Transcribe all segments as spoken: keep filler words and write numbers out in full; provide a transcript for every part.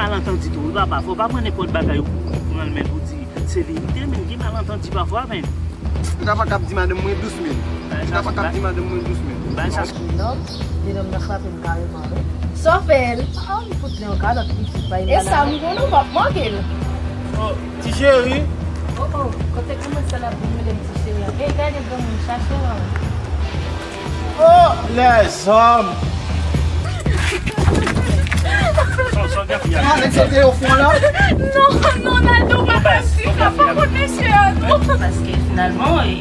Malantandi tou, wi papa, fò w pa pran nenpòt bagay ou pran l, men pou di se verite, men gen malantandi pafwa, men. Ou ta pa kab di madanm mwen dous, men. Ou ta pa kab di madanm mwen dous, men. Bay sa. Nòb, medam nan frape m kareman, wi. Sa w fè l? Ah, m fout li yon kalòt pitit, bay. E sa m konnen, w p ap manke l. Oh, ti cheri. Oh, oh, kote kòmanse l ap vin rele m ti cheri an? Ey, gade granmoun chache la. Oh, lèzòm! Ah, nèg sote yo fon la. Non, non, Naldo, pa fè m ti sa, pa kot mesye a, non. Paske finalman, e,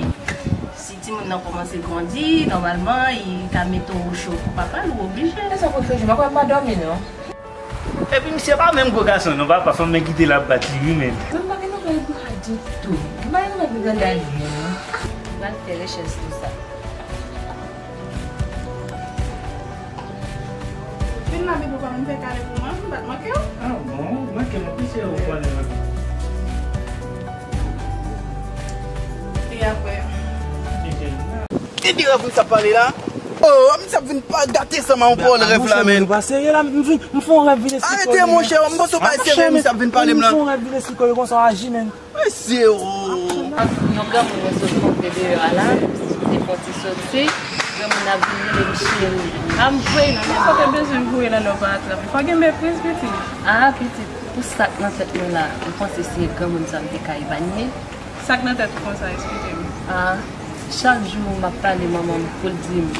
si timoun nan kòmanse grandi, nòmalman, li ka mete w cho pou papa l, ou oblije. E sa pou fè, m pa kwè m pa dòmi, non. Epi misye pa menm gwo gason non papa, fanm men kite l ap bat li wi menn. Mwen pa gen nouvèl pou sa ditou. Mwen pa gen nouvèl pou granday li non. Mwen al fè rechèch sou sa. Vin la bebe, ou pa menm fè kale pou mwen, m pa t manke w. Ah bon, manke m anpil se ou konnen mwen. E apre? Epi rèv m sa pale la. Oh, misye ap vin pa gate sa man pou rèv la, men. Pa serye la, m vin, m fè yon rèv vin esplike. Arete, monchè, m panse w pa serye, misye ap vin pale m la. M fè yon rèv vin esplike yo konsa w aji, men. Mesye, oh. Yon granmoun mwen sot kontre deyò a la, li te fè yon ti soti, granmoun nan ap vin rele m cheri. A m voye nan men. Sa te bezwen voye nan lè w pa atrape. Fò gen mepriz, pitit. Ah, pitit, pou sa k nan tèt mwen la, ou panse se granmoun sa m te ka epanye? Sa k nan tèt ou konsa, eksplike m. Ah, chak jou m ap pale manman m pou l di m,